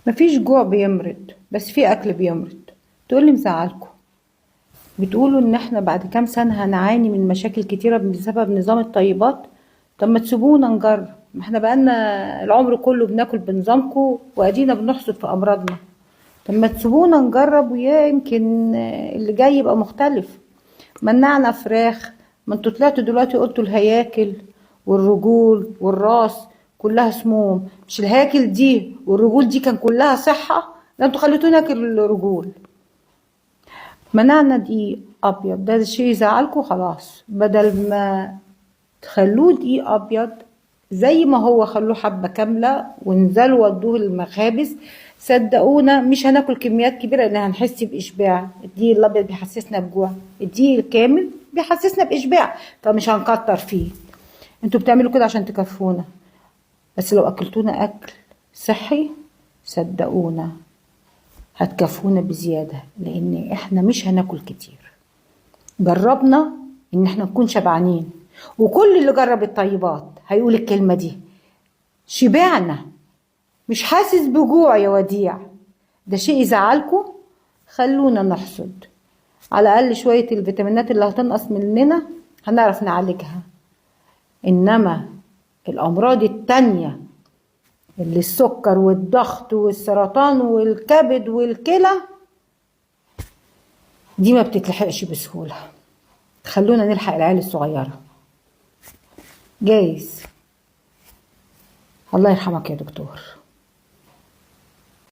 مفيش جوع بيمرض، بس في اكل بيمرض. تقولي مزعلكوا، بتقولوا ان احنا بعد كام سنة هنعاني من مشاكل كتيرة بسبب نظام الطيبات. طب ما تسيبونا نجرب، ما احنا بقالنا العمر كله بناكل بنظامكم وادينا بنحصد في امراضنا. طب ما تسيبونا نجرب ويمكن اللي جاي يبقى مختلف. منعنا فراخ، ما انتوا طلعتوا دلوقتي قلتوا الهياكل والرجول والراس كلها سموم. مش الهياكل دي والرجول دي كان كلها صحة؟ ده انتوا خليتونا ناكل الرجول. منعنا دقيق ابيض، ده شيء يزعلكوا؟ خلاص، بدل ما تخلوه دقيق ابيض زي ما هو، خلوه حبة كاملة وانزلوا ودوه المخابز. صدقونا مش هناكل كميات كبيرة لان هنحس بإشباع. الدقيق الابيض بيحسسنا بجوع، الدقيق الكامل بيحسسنا بإشباع، فمش هنكتر فيه. انتوا بتعملوا كده عشان تكفونا، بس لو اكلتونا اكل صحي صدقونا هتكفونا بزيادة، لان احنا مش هناكل كتير. جربنا ان احنا نكون شبعانين، وكل اللي جرب الطيبات هيقول الكلمة دي، شبعنا، مش حاسس بجوع يا وديع. ده شيء يزعلكوا؟ خلونا نحصد على الأقل شوية الفيتامينات اللي هتنقص مننا هنعرف نعالجها. إنما الأمراض التانية اللي السكر والضغط والسرطان والكبد والكلى دي ما بتتلحقش بسهولة. خلونا نلحق العيال الصغيرة. جايز. الله يرحمك يا دكتور.